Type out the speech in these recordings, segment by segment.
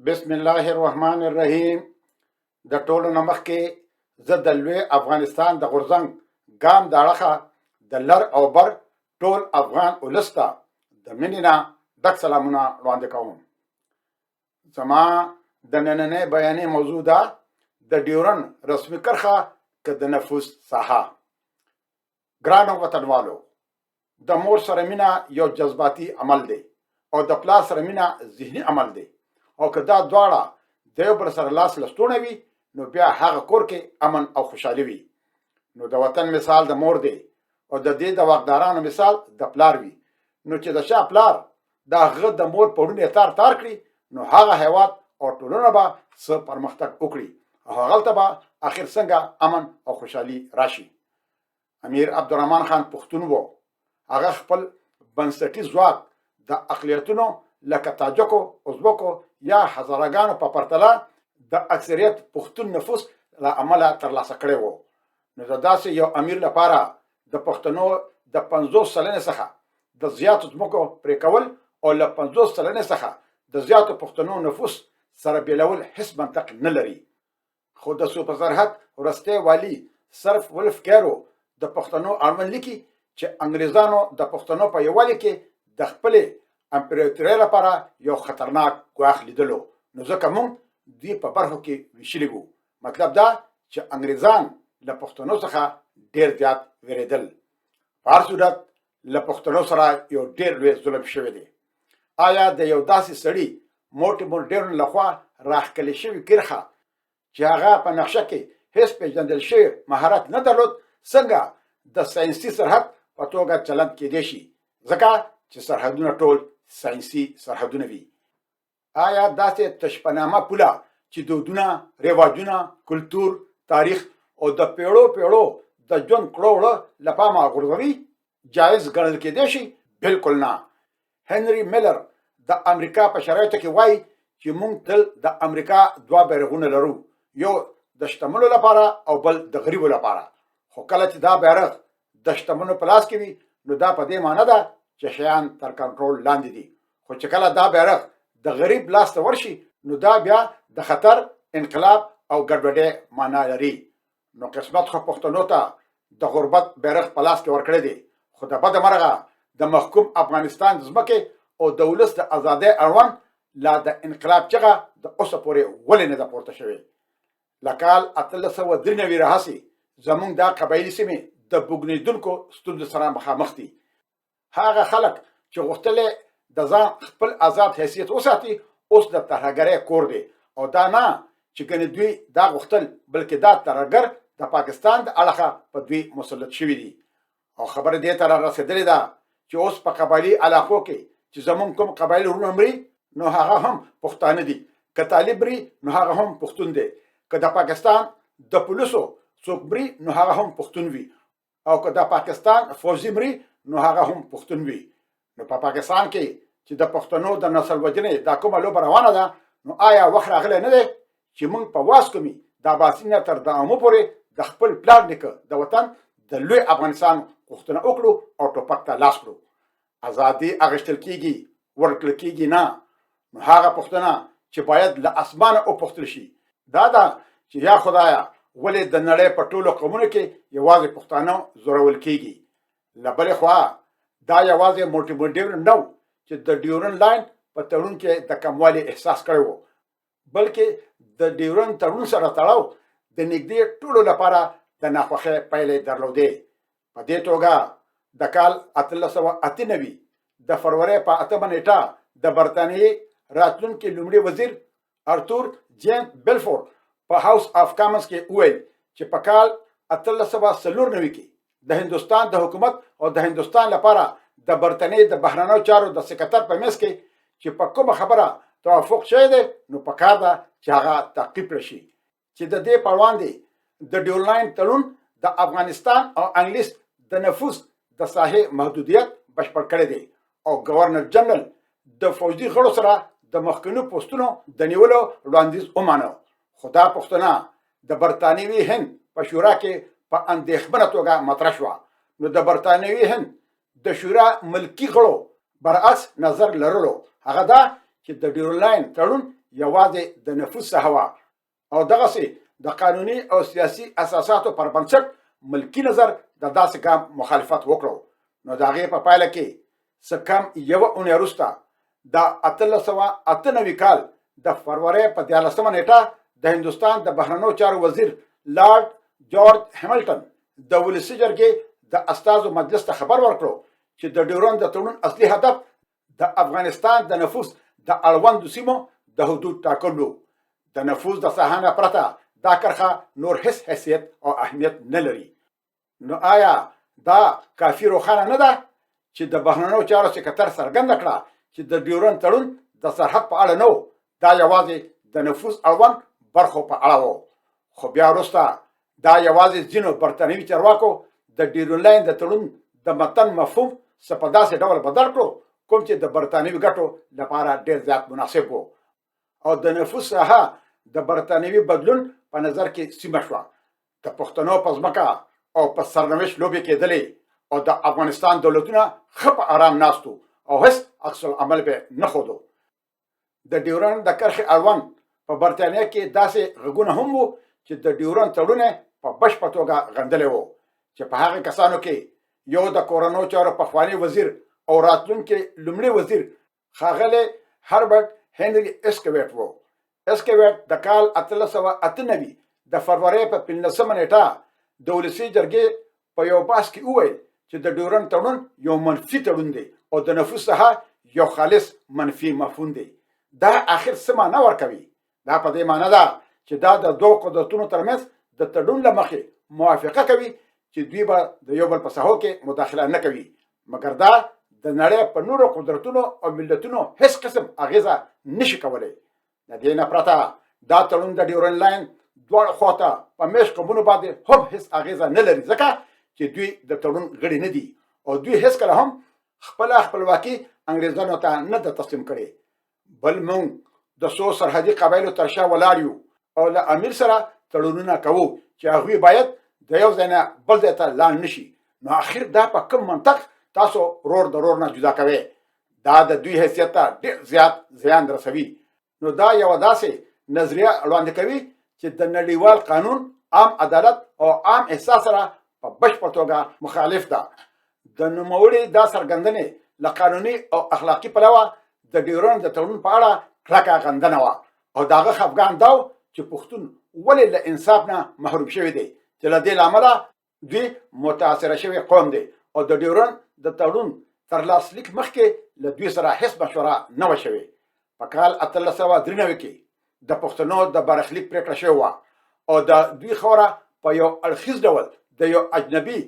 بسم الله الرحمن الرحیم. د ټولو نه مخکې زه د لوی افغانستان د غورځنګ ګام د اړخه د لر او بر ټول افغان ولس ته د مینې نه ډک سلامونه وړاندې کوم. زما د نننۍ بیانې موضوع ده د ډیورن رسمي کرښه که د نفوس ساحه. ګرانو وطنوالو، د مور سره مینه یو جذباتي عمل دی او د پلار سره مینه ذهني عمل دی، او که دا دواړه د یو بل سره لاس لستوڼه وي نو بیا هغه کور کې امن او خوشحالي وي. نو د وطن مثال د مور دی او د دې د واکدارانو مثال د پلار وي. نو چې د شاه پلار د هغه د مور پړونی تار تار کړي نو هغه هیواد او ټولنه به څه پرمختګ وکړي او هغلته به اخر څنګه امن او خوشحالي راشي. امیر عبدالرحمن خان پښتون وو. هغه خپل بنسټي ځواک د اقلیتونو لکه تاجکو، ازبکو یا هزارهګانو په پرتله د اکثریت پښتون نفوس له امله ترلاسه کړی وو. نو د داسې یو امیر لپاره د پښتنو د 50% څخه د زیاتو ځمکو پرې کول او له 50% څخه د زیاتو پښتنو نفوس سره بیلول هیڅ منطق نه لري. خو د صوبه سرحد وروستی والي سرف ولف کیرو د پښتنو اړوند لیکي چې انګریزانو د پښتنو په یووالي کې د خپلې امپراتورۍ لپاره یو خطرناک ګواښ لیدلو، نو ځکه موږ دوی په برخو کې ویشلي وو. مطلب دا چې انګریزان له پښتنو څخه ډیر زیات ویریدل. په هر صورت له پښتنو سره یو ډیر لوی ظلم شوی دی. آیا د یو داسې سړي مورټیمور ډیرن لخوا راښکلې شوې کرښه چې هغه په نقشه کې هیڅ پیژندل شوی مهارت نه درلود څنګه د ساینسي سرحد په توګه چلند کېدی شي؟ ځکه چې سرحدونه ټول ساینسي سرحدونه وي. آیا داسې تش په نامه پوله چې دودونه، رواجونه، کلتور، تاریخ او د پیړو پیړو د ژوند کړو وړه له پامه غورځوي جایز ګڼل کېدی شي؟ بالکل نه. هنري میلر د امریکا په شرایطو کې وایي چې موږ تل د امریکا دوه بیرغونه لرو، یو د شتمنو لپاره او بل د غریبو لپاره. خو کله چې دا بیرغ د شتمنو په لاس کې وي نو دا په دې معنی ده چې شیان تر کنټرول لاندې دي، خو چې کله دا بیرغ د غریب لاس ته ورشي نو دا بیا د خطر، انقلاب او ګډوډۍ معنا لري. نو قسمت خو پښتنو ته د غربت بیرغ په لاس کې ورکړی دی، خو د بده مرغه د محکوم افغانستان د ځمکې او د ولس د ازادۍ اړوند لا د انقلاب چغه د اوسه پورې ولې نه ده پورته شوې؟ له کال 1893 راهیسې زموږ دا قبایلي سیمې د بوږنېدونکو ستونزو سره مخامخ دي. هغه خلک چې غوښتل یې د ځان خپل ازاد حیثیت وساتي اوس د ترهګرۍ کور دی، او دا نه چې ګنې دوی دا غوښتل، بلکې دا ترهګر د پاکستان د اړخه په دوی مسلط شوي دي. او خبره دې ته را رسېدلې ده چې اوس په قبایلي علاقو کې چې زموږ کوم قبایلي وروڼه مري نو هغه هم پښتانه دي، که طالب مري نو هغه هم پښتون دی، که د پاکستان د پولیسو څوک مري نو هغه هم پښتون وي، او که د پاکستان فوځي مري نو هغه هم پښتون وي. نو په پاکستان کې چې د پښتنو د نسل وژنې دا کومه لوبه روانه ده، نو آیا وخت راغلی نه دی چې موږ په واس کومي د اباسین نه تر د امو پورې د خپل پلار نیکه د وطن د لوی افغانستان غوښتنه وکړو او ټوپک ته لاس کړو؟ ازادي اخیستل کیږي، ورکړل کیږي نه. نو هغه پوښتنه چې باید له اسمانه وپوښتل شي دا ده چې یا خدایا ولې د نړۍ په ټولو قومونو کې یوازې پښتانه زورول کیږي؟ له بلې خوا دا یوازې مورټیمور ډیورن نه و چې د ډیورن لاین په تړون کې د کموالي احساس کړی و، بلکې د ډیورن تړون سره تړاو د نږدې ټولو لپاره د ناخوښۍ پایلې درلودې. په دې توګه د کال 1898 د فرورۍ په 8 نیټه د برتانیې راتلونکي لومړي وزیر ارتور جین بلفور په هاوس آف کامنز کې وویل چې په کال 1894 کې د هندوستان د حکومت او د هندوستان لپاره د برتانیې د بهرنیو چارو د سکرتر په منځ کې چې په کومه خبره توافق شوی دی نو پکار ده چې هغه تعقیب کړل شي، چې د دې په وړاندې د ډیورلاین تړون د افغانستان او انګلیس د نفوذ د ساحې محدودیت بشپړ کړی دی او ګورنر جنرال د فوجي غړو سره د مخکنو پوستونو د نیولو وړاندیز ومانه. خو دا پوښتنه د برتانوي هند په شورا کې په اندېښمنه توګه مطرح شوه. نو د برتانوي هند د شورا ملکي غړو برعکس نظر لرلو، هغه دا چې د ډیورلاین تړون یوازې د نفوذ ساحه وه او دغسې د قانوني او سیاسي اساساتو پر بنسټ ملکي نظر د داسې ګام مخالفت وکړو. نو د هغې په پایله کې څه کم یوه اونۍ وروسته د 1898 کال د فرورۍ په 13مه نیټه د هندوستان د بهرنیو چارو وزیر لارډ جارج همیلټن د ولسي جرګې د استازو مجلس ته خبر ورکړو چې د ډیورن د تړون اصلي هدف د افغانستان د نفوس د اړوندو سیمو د حدود ټاکل وو. د نفوذ د ساحه نه پرته دا کرښه نور هیڅ حیثیت او اهمیت نه لري. نو آیا دا کافي روښانه نه ده چې د بهرنیو چارو سکرتر څرګنده کړه چې د ډیورن تړون د سرحد په اړه نه و، دا یوازې د نفوذ اړوند برخو په اړه و. خو بیا وروسته دا یوازې ځینو برتانوي چارواکو د ډیورن لاین د تړون د متن مفهوم څه په داسې ډول بدل کړو کوم چې د برتانوي ګټو لپاره ډیر زیات مناسب وو او د نفوذ ساحه د برتانوي بدلون په نظر کې سیمه شوه. د پښتنو په ځمکه او په سرنوشت لوبې کېدلې او د افغانستان دولتونه ښه په ارام ناست وو او هیڅ عکس العمل به نه ښودو. د ډیورنډ د کرښې اړوند په برتانیا کې داسې غږونه هم وو چې د ډیورنډ تړون په بشپړ توګه غندلی وو، چې په هغه کسانو کې یو د کورنیو چارو پخوانی وزیر او راتلونکی لومړي وزیر ښاغلی هربرټ هنري اسکویټ وو. اسکویټ د کال 1898 د فرورۍ په 15 نیټه د ولسي جرګې په یو بحث کې وویل چې د ډیورنډ تړون یو منفي تړون دی او د نفوذ څخه یو خالص منفي مفهوم دی. دا اخر څه معنی ورکوي؟ دا په دې معنی ده چې دا د دوو قدرتونو ترمنځ د تړون له مخې موافقه کوي چې دوی به د یو بل په ساحو کې مداخله نه کوي، مګر دا د نړۍ په نورو قدرتونو او ملتونو هیڅ قسم اغیزه نشي کولی. د دې نه پرته دا تړون د ډیورن لاین دواړو خواته په میشت قومونو باندې هم هیڅ اغیزه نه لري، ځکه چې دوی د تړون غړي نه دي او دوی هیڅکله هم خپله خپلواکي انګریزانو ته نه ده تسلیم کړې. بل موږ د څو سرحدي قبایلو تر شا ولاړ یو او له امیر سره تړونونه کوو چې هغوی باید د یو ځای نه بل ځای ته لاړ نشي. نو اخر دا په کوم منطق تاسو رور د رور نه جدا کوئ؟ دا د دوی حیثیت ته ډېر زیات زیان رسوي. نو دا یوه داسې نظریه وړاندې کوي چې د نړیوال قانون، عام عدالت او عام احساس سره په بشپړ توګه مخالف ده. د نوموړي دا څرګندنې له قانوني او اخلاقي پلوه د ډیورنډ د تړون په اړه کلکه غندنه وه او د هغه خفګان دا و چې پښتون ولې له انصاف نه محروم شوی دی، چې له دې لامله دوی متاثره شوی قوم دی او د ډیورنډ د تړون تر لاسلیک مخکې له دوی سره هیڅ مشوره نه وه شوې. په کال 1893 کې د پښتنو د برخلیک پرېکړه شوې وه او د دوی خاوره په یو اړخیز ډول د یو اجنبي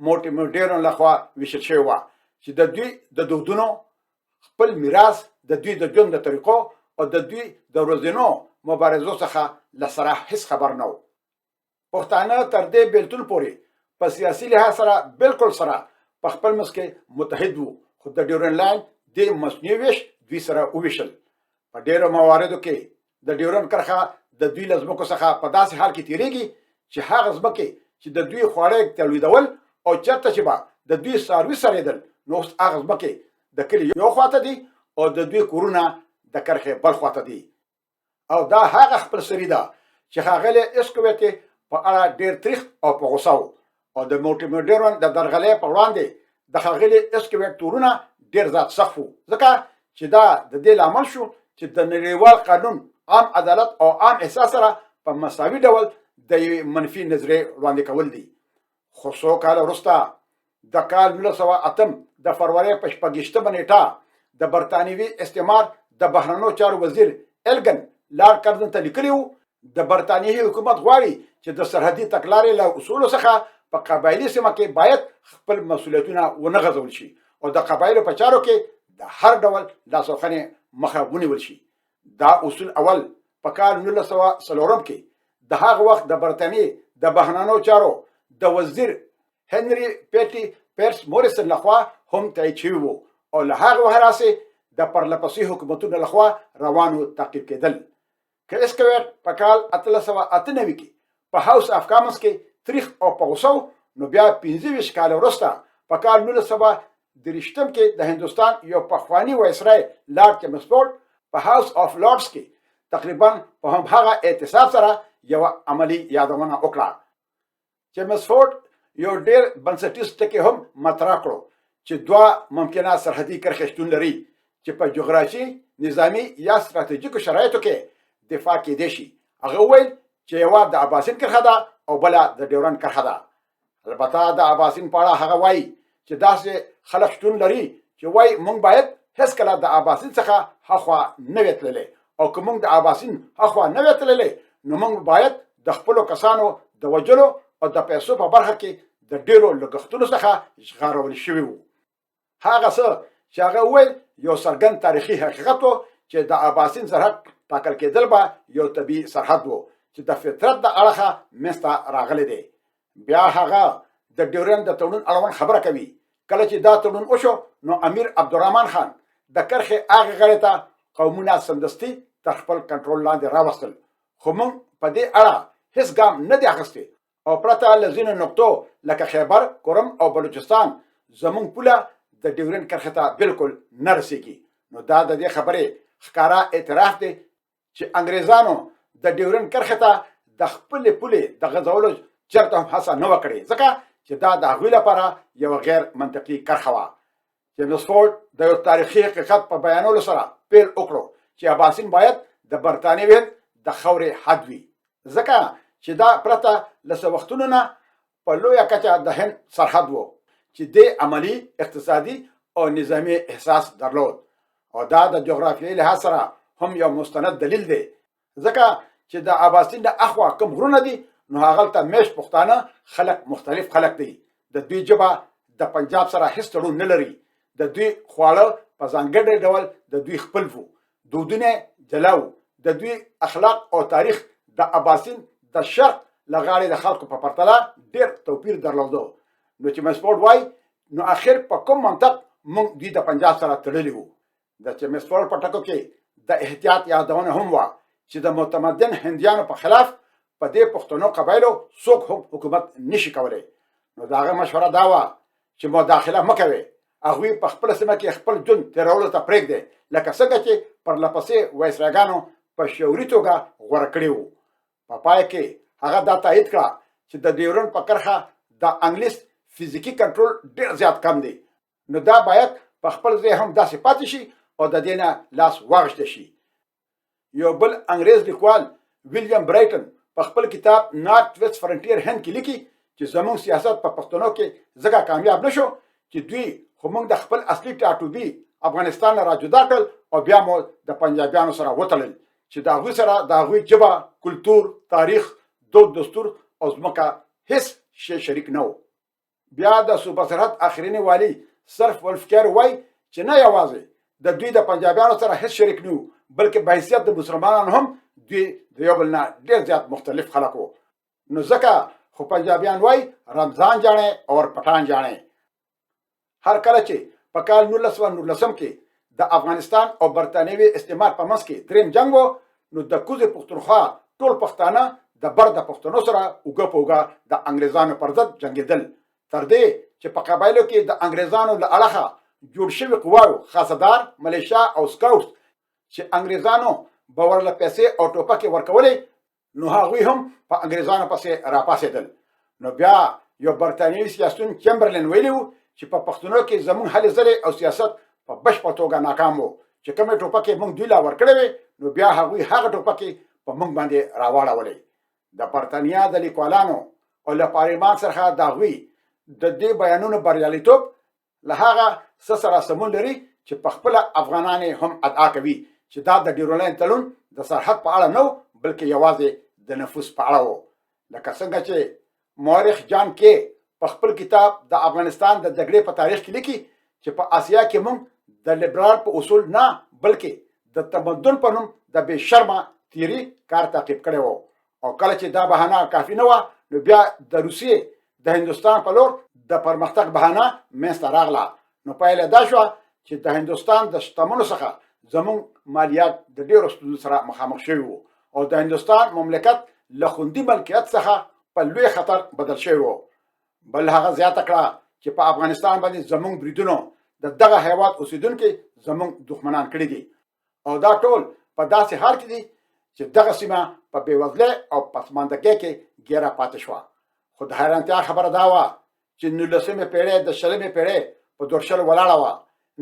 موټیموډیرن لخوا ویشل شوې وه چې د دوی د دودونو، خپل میراث، د دوی د ژوند د طریقو او د دوی د ورځینو مبارزو څخه له سره هیڅ خبر نه و. پښتانه تر دې بیلتون پورې په سیاسي لحاظ سره بالکل سره په خپل منځ کې متحد وو، خو د ډیورن لاین دې مصنوعي ویش دوی سره وویشل. په ډیرو مواردو کې د ډیورن کرښه د دوی له ځمکو څخه په داسې حال کې تیریږي چې هغه ځمکې چې د دوی خواړه تولیدول او چېرته چې به د دوی څاروي څرېدل، نو اوس هغه ځمکې د کلي یو خواته دي او د دوی کورونه د کرښې بل خواته دي. او دا هغه خپلسري ده چې ښاغلی اسکویت یې په اړه ډېر تریخ او په غوسه و او د موټیموډیرن د درغلۍ په وړاندې د ښاغلي اسکویت تورونه ډېر زیات سخت وو، ځکه چې دا د دې لامل شو چې د نړیوال قانون، عام عدالت او عام احساس سره په مساوي ډول د یوې منفي نظریې وړاندې کول دي. خو څو کاله وروسته د کال 1908 د فرورۍ په 26مه نیټه د برتانوي استعمار د بهرنیو چارو وزیر الګن لارډ کرزن ته لیکلي وو، د برتانیې حکومت غواړي چې د سرحدي تګلارې له اصولو څخه په قبایلي سیمه کې باید خپل مسولیتونه ونه غځول شي او د قبایلو په چارو کې د هر ډول لاسوهنې مخه ونیول شي. دا اصول اول په کال 1904 کې د هغه وخت د برتانیې د بهرنیو چارو د وزیر هنري پیټي پیرس موریسن لخوا هم تایید شوي وو او له هغه وخت راهیسې د پرلپسې حکومتونو لخوا روانو تعقیب کېدل. که اسکویټ په کال 1898 کې په هاوس اف کامنز کې تریخ او په غوسه و، نو بیا 25 کاله وروسته په کال 1923 کې د هندوستان یو پخوانی وایسرای لارډ چمسفورډ په هاوس اف لارډز کې تقریبا په هم هغه اعتصاب سره یوه عملي یادونه وکړه. چیمسفورډ یو ډیر بنسټیز ټکی هم مطرح کړو چې دوه ممکنه سرحدي کرښې شتون لري چې په جغرافي، نظامي یا ستراتیژیکو شرایطو کې دفاع کېدای شي. هغه وویل چې یوه د اباسین کرښه ده او بله د ډیورنډ کرښه ده. البته د اباسین په اړه هغه وایي چې داسې خلک شتون لري چې وایي موږ باید هېڅکله د اباسین څخه هاخوا نه وی تللی، او که موږ د اباسین هاخوا نه وی تللی نو موږ باید د خپلو کسانو د وژلو او د پیسو په برخه کې د ډېرو لګښتونو څخه ژغورل شوي وو. هغه څه چې هغه وویل یو څرګند تاریخي حقیقت و چې د اباسین سرحد ټاکل کېدل به یو طبیعي سرحد و چې د فطرت د اړخه منځته راغلی دی. بیا هغه د ډیورنډ د تړون اړوند خبره کوي. کله چې دا تړون وشو نو امیر عبدالرحمن خان د کرښې هغې غړې ته قومونه سمدستي تر خپل کنټرول لاندې راوستل، خو موږ په دې اړه هیڅ ګام نه دی اخیستی او پرته له ځینو نقطو لکه خیبر، کرم او بلوچستان زموږ پوله د ډیورنډ کرښې ته بالکل نه رسیږي. نو دا د دې خبرې ښکاره اعتراف دی چې انګریزانو د ډیورنډ کرښې ته د خپلې پولې د غځولو چېرته هم هڅه نه وه کړې، ځکه چې دا د هغوی لپاره یوه غیر منطقي کرښه وه. جیمز فورډ د یو تاریخي حقیقت په بیانولو سره پیل وکړو چې اباسین باید د برتانوي هند د خاورې حد وي، ځکه چې دا پرته له څه وختونو نه په لویه کچه د هند سرحد و چې دې عملي، اقتصادي او نظامي احساس درلود، او دا د جغرافیایي لحاظ سره هم یو مستند دلیل دی، ځکه چې د اباسین نه اخوا کوم غرونه دي نو هغلته میشت پښتانه خلک مختلف خلک دي، د دوی ژبه د پنجاب سره هیڅ تړون نه لري، د دوی خواړه په ځانګړي ډول د دوی خپل وو، دودونه جلا وو، د دوی اخلاق او تاریخ د اباسین د شرق له غاړې د خلکو په پرتله ډېر توپیر درلودو. نو چې مسفورډ وایي نو اخر په کوم منطق موږ دوی د پنجاب سره تړلي وو؟ د چیمسفورډ په ټکو کې د احتیاط یادونه هم وه چې د متمدن هندیانو په خلاف په دې پښتنو قبایلو څوک هم حکومت نشي کولی. نو د هغه مشوره دا وه چې مداخله مه کوئ، هغوی په خپله سیمه کې خپل ژوند تېرولو ته پرېږدئ، لکه څنګه چې پرلپسې وایسراګانو په شعوري توګه غوره کړي وو. په پای کې هغه دا تایید کړه چې د ډیورنډ په کرښه د انګلیس فزیکي کنټرول ډېر زیات کم دی، نو دا باید په خپل ځای هم داسې پاتې شي او د دې نه لاس واخیستی شي. یو بل انګریز لیکوال ویلیام برایټن په خپل کتاب نارت ویست فرنټیر هند کې لیکي چې زموږ سیاست په پښتنو کې ځکه کامیاب نشو چې دوی خو موږ د خپل اصلي ټاټوبي افغانستان نه را جدا کړل او بیا مو د پنجابیانو سره وتړل چې د هغوی سره د هغوی ژبه، کلتور، تاریخ، دود دستور او ځمکه هیڅ شی شریک نه و. بیا د صوبه سرحد اخرینی والي سرف ولفکیر وایي چې نه یوازې د دوی د پنجابیانو سره هیڅ شریک نه وو، بلکې په حیثیت د مسلمانانو هم دوی د یو بل نه ډېر زیات مختلف خلک وو. نو ځکه خو پنجابیان وایي رمضان جاڼې اور پټان جاڼې. هر کله چې په کال 1919 کې د افغانستان او برتانوي استعمار په منځ کې دریم جنګ و، نو د کوزې پښتونخوا ټول پښتانه د بر د پښتنو سره اوږه په اوږه د انګریزانو پر ضد جنګېدل، تر دې چې په قبایلو کې د انګریزانو له اړخه جوړ شوي قواو خاصدار، ملیشا او سکاوټس چې انګریزانو به ورله پیسې او ټوپکې ورکولې، نو هغوی هم په انګریزانو پسې راپاڅېدل. نو بیا یو برتانوي سیاسیون چمبرلین ویلي وو چې په پښتنو کې زموږ هلې ځلې او سیاست په بشپړ توګه ناکام وو، چې کومې ټوپکې موږ دوی لا ورکړې وې نو بیا هغوی هغه ټوپکې په موږ باندې راواړولې. د برتانیا د لیکوالانو او له پارلمان څخه د هغوی د دې بیانونو بریالیتوب له هغه څه سره سمون لري چې په خپله افغانان یې هم ادعا کوي چې دا د ډیورنډ تړون د سرحد په اړه نه و، بلکې یوازې د نفوس په اړه و. لکه څنګه چې مورخ جان کې په خپل کتاب د افغانستان د جګړې په تاریخ کې لیکي چې په اسیا کې موږ د لیبرال په اصول نه، بلکې د تمدن په نوم د بې شرمه تیري کار تعقیب کړی و، او کله چې دا بهانه کافي نه وه نو بیا د روسیې د هندوستان په لور د پرمختګ بهانه منځته راغله. نو پایله دا شوه چې د هندوستان د شتمنو څخه زموږ مالیات د ډېرو ستونزو سره مخامخ شوي وو، او د هندوستان مملکت له خوندي ملکیت څخه په لوی خطر بدل شوی و. بل هغه زیاته کړه چې په افغانستان باندې زموږ بریدونو د دغه هیواد اوسیدونکي زموږ دښمنان کړي دي، او دا ټول په داسې حال کې دي چې دغه سیمه په بېوزلۍ او پسماندګۍ کې ګیره پاتې شوه. خو د حیرانتیا خبره دا وه چې نولسمې پېړۍ د شلمې پېړۍ په درشل ولاړه وه.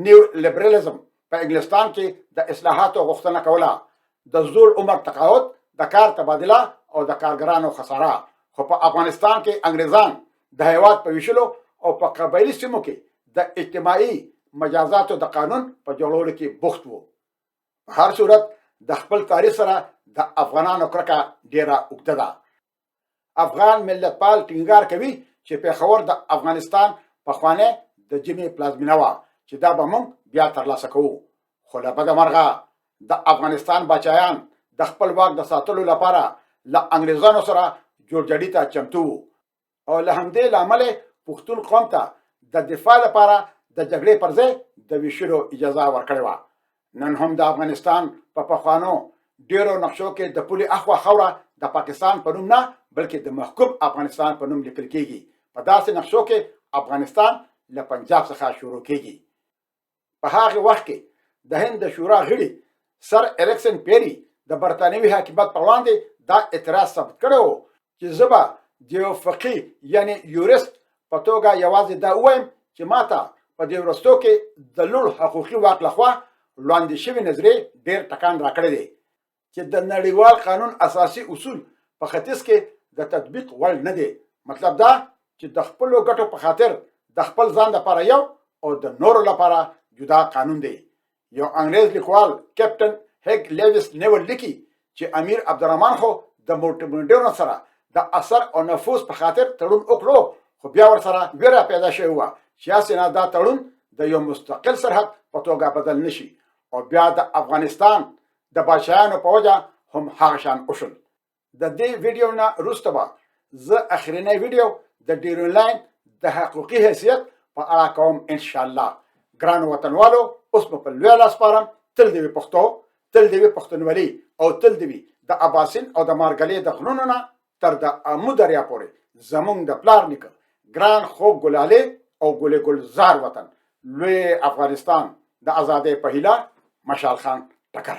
نیو لیبرالیزم په انګلستان کې د اصلاحاتو غوښتنه کوله، د زوړ عمر تقاعد، د کار تبادله او د کارګرانو خساره. خو په افغانستان کې انګریزان د هیواد په ویشلو او په قبایلي سیمو کې د اجتماعي مجازاتو د قانون په جوړولو کې بوخت وو. په هر صورت د خپل تاریخ سره د افغانانو کرکه ډیره اوږده ده. افغان ملتپال ټینګار کوي چې پېښور د افغانستان پخوانی د جمعې پلازمینه وه چې دا به موږ بیا ترلاسه کوو، خو له بده مرغه د افغانستان باچایان د خپل واک د ساتلو لپاره له انګریزانو سره جوړجاړي ته چمتو وو او له همدې لامله پښتون قوم ته د دفاع لپاره د جګړې پر ځای د ویشلو اجازه ورکړې وه. نن هم د افغانستان په پخوانو ډیرو نقشو کې د پولې اخوا خاوره د پاکستان په نوم نه، بلکې د محکوم افغانستان په نوم لیکل کیږي. په داسې نقشو کې افغانستان له پنجاب څخه شروع کیږي. په هغه وخت کې د هند د شورا غړي سر اریکسن پیری د برتانوي حاکمیت پر وړاندې دا اعتراض ثبت کړی و چې زه به د یو فقیه یعنی یورست په توګه یوازې دا ووایم چې ماته په دې وروستو کې د لوړ حقوقي واک لخوا وړاندې شوې نظریې ډېر ټکان راکړی دی چې د نړیوال قانون اساسي اصول په ختیځ کې د تطبیق وړ نه دی. مطلب دا چې د خپلو ګټو په خاطر د خپل ځان لپاره یو او د نورو لپاره جدا قانون دی. یو انګریز لیکوال کیپټن هیګ لیویس نیول لیکي چې امیر عبدالرحمن خو د مورټیمډونو سره د اثر او نفوذ په خاطر تړون وکړو، خو بیا ورسره ویره پیدا شوې وه چې هسې نه دا تړون د یو مستقل سرحد په توګه بدل نشي او بیا د افغانستان د بادشاهانو په وجه هم هغه شان وشول. د دې ویډیو نه وروسته به زه اخرینی ویډیو د ډیرون لاین د حقوقي حیثیت په اړه کوم ان شاء الله. ګرانو وطنوالو، اوس مو په لوی لاس سپارم. تل دې وي پښتو، تل دې وي پښتونولي او تل دې وي د اباسین او د مارګلې د غرونو نه تر د امو دریا پورې زمونږ د پلار نیکه ګران خوږ ګلالې او ګلې ګلزار وطن، لوی افغانستان د ازادۍ په هیله. مشال خان ټکر.